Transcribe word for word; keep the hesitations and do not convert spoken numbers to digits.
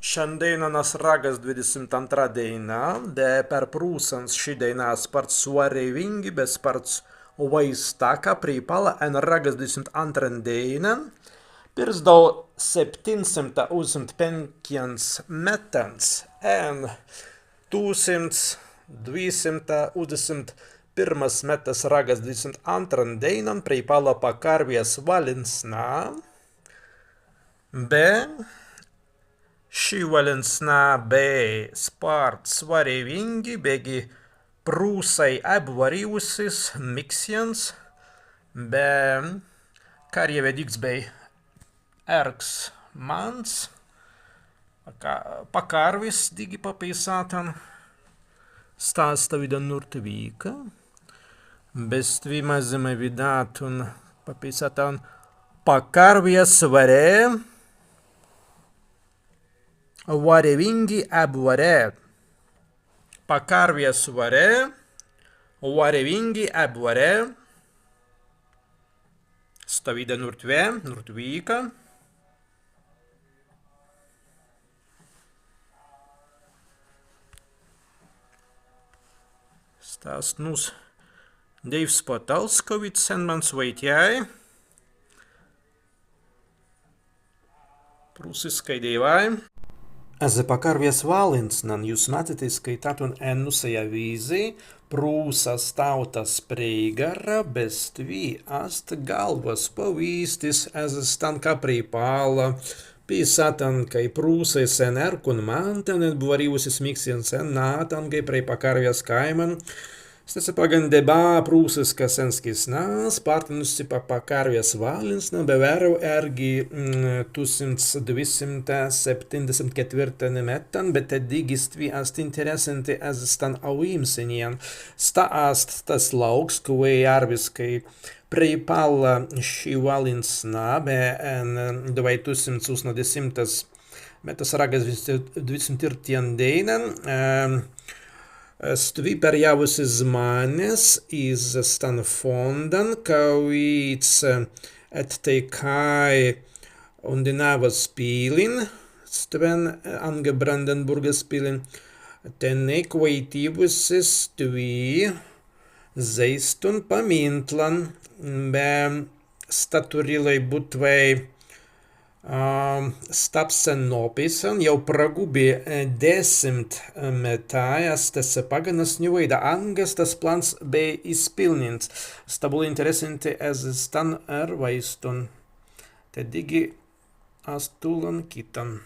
Šandēinan ast raggas dwidesimts āntra dēina, be per prūsans ši dēina spārts swarewīngi, be spārts waistā, ka preipalla en raggas dwidesimts āntran dēinan, pirzdau septinsimta ušsimts pēnkjans mettans, en tūsimts dwisimta ušsimts pirmas mettas raggas dwidesimts āntran dēinan preipalla Pakarwjas walīnsna, be ši walīnsna bēi spārts swarewīngi, beggi prūsai ebwarīwusis miksjans, be karjawedīks bēi ērks Mans, Paka-, Pakarwis dīgi papeisātan, sta ast stawīda nurtwika, be stwi mazzimai widātun papeisātan Pakarwjas sware-, swarewīngi ebware. Pakarwjas sware-, swarewīngi ebware. Stawīda nurtwē-, nurtwika. Sta ast nūs dēiws patalskawīds sen mans waitjāi. Prūsiskai dēiwai. Ezze Pakarwjas walīnsnan jūs mazzitei skaitātun ennusei awīzei, Prūsas tāutas preigarra, be stwi ast galwas pawīstis ezze stan, ka preipalla peisātan, kāi prūsai sen ērkun mantan ebwarīwusis miksjans sen nātan, kāi prei Pakarwjas kāiman stesse paggan debā prūsiskas enskisnas, pārtinnusi pa Pakarwjas walīnsnan, be wēr ērgi, mm, tūsimts dwisimta septindesimt ketwirtan mettan, be tēt dīgi stwi ast interessanti ezze stan awīmsenjan. Sta ast stas lauks, kwēi arwiskai preipalla šī walīnsna, be en dwāi tūsimts ušnadesimtas mettas raggas dwidesimts tīrtjan dēinan, em, stwi perjāwusis zmānes iz stan fōndan, kawīds, e, etteikāi Undināwas pillin, stwen, e, anga Brandenburgas pillin, tenēi kwaitīwusis stwi zēistun pamintlan, be sta turīlai būtwei, ā, stabs sen nōpeisan, jāu pragūbi, e, desimt, e, metai, as stesse paggan as ni waīda, anga stas plans bēi izpilnints. Sta būlai interessanti ezze stan erwaistun. Tēt dīgi as tūlan kittan.